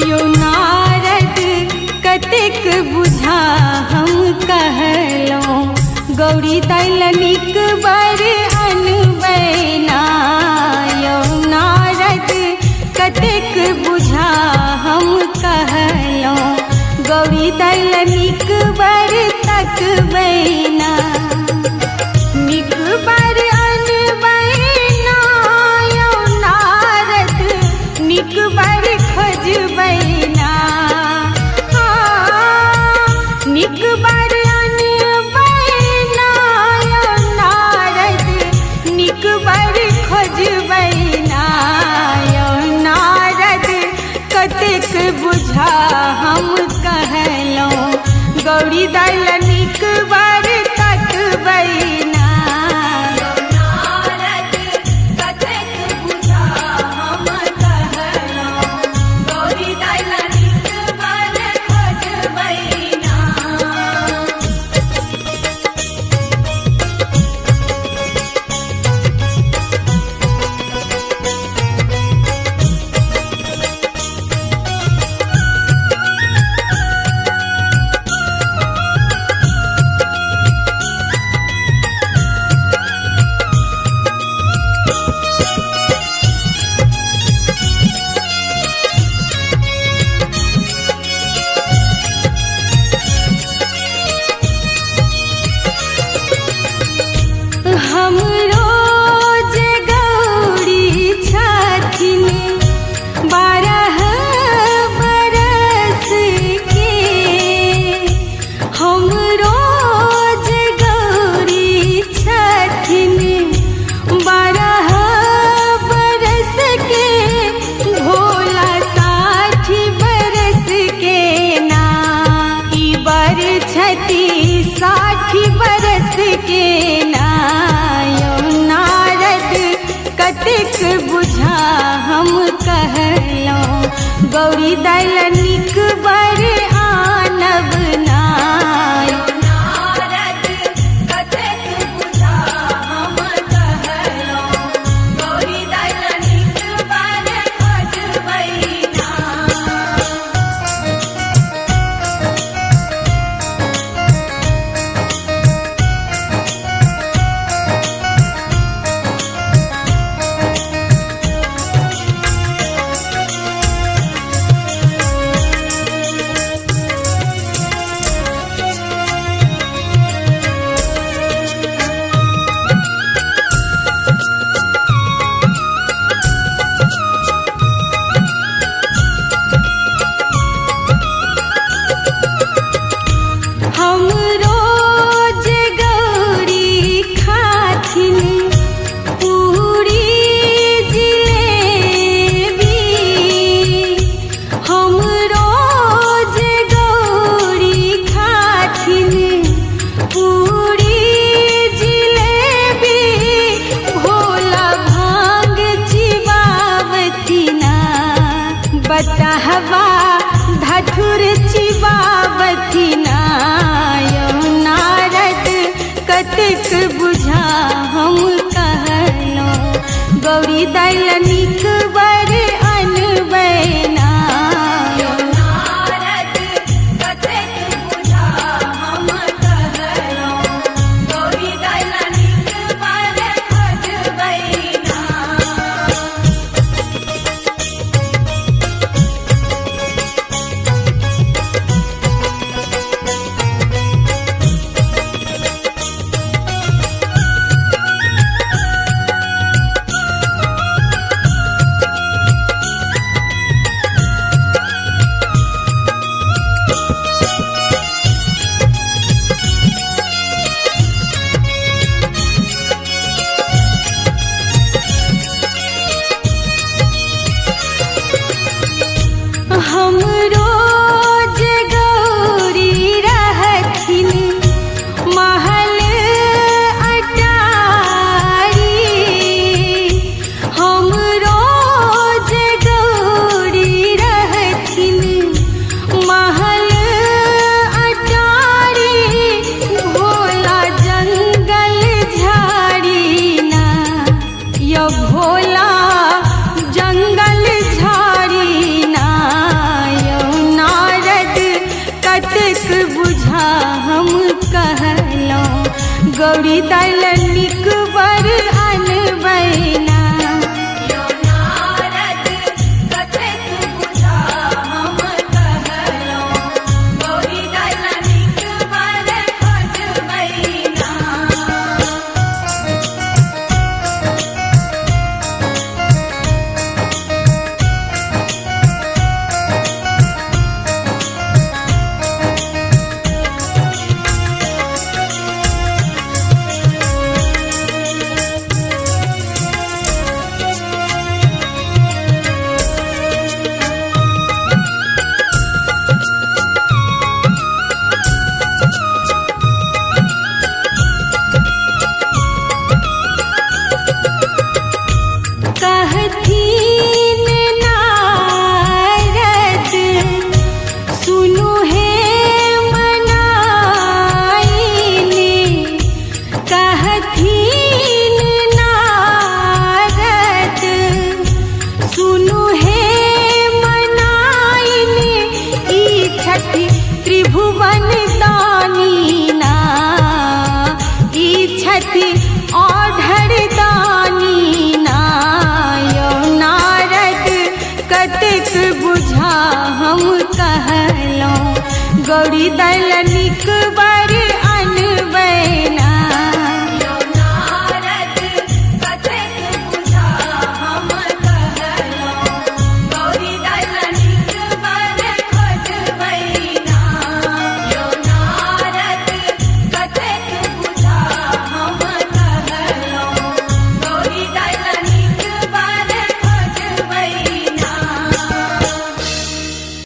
यो नारद कतेक बुझा हम कहलहुँ, गौरी तैलनिक बर अनबैना। यो नारद कतेक बुझा हम कहलहुँ, गौरी तैलनिक बर तकबैना। निक बर अनबैना यो नारद, निक बर खोजबैना। निक बर अनबैना यो नारद, निक बर खोजबैना। यो नारद कतेक बुझा हम कहलहुँ, गौरी दाइल निक बर तकबैना। यो नारद कतेक बुझा हम कहलहुँ, गौरी दाइल नीक बर खोजबैना। हम रोज गौरी छथिन 12 बरस के, हम रोज गौरी छथिन 12 बरस के, भोला 60 बरस के ना। ई बर छथि 60 बरस के ना। यो नारद कतेक बुझा हम कहलहुँ, गौरी दाइल निक बर आनब ना। यो नारद कतेक बुझा हम कहलहुँ, गौरी दाइल नीक बर खोजबैना। हम रोज गौरी खाथिन पूरी जिलेबी, हम रोज गौरी खाथिन पूरी जिलेबी, भोला भांग चिबावथिना, बताहबा धथुर चिबावथिना। यो नारद कतेक बुझा हम कहलहुँ, गौरी दाइल निक बर अनबैना। यो नारद कतेक बुझा हम कहलहुँ, गौरी दाइल नीक बर खोजबैना। हम गौरी दाइल निक बर अनबैना। यो नारद कतेक बुझा हम कहलौं, गौरी दाइला नीक बर खोजबैना। कहथिन नारद सुनु हे मनाइने, कहथिन नारद सुनु हे मनाइने, ई छठि त्रिभुवन दानी ना, ई छठि औढर दानी ना। यो नारद कतेक बुझा हम कहलौं, गौरी दाइल निक बर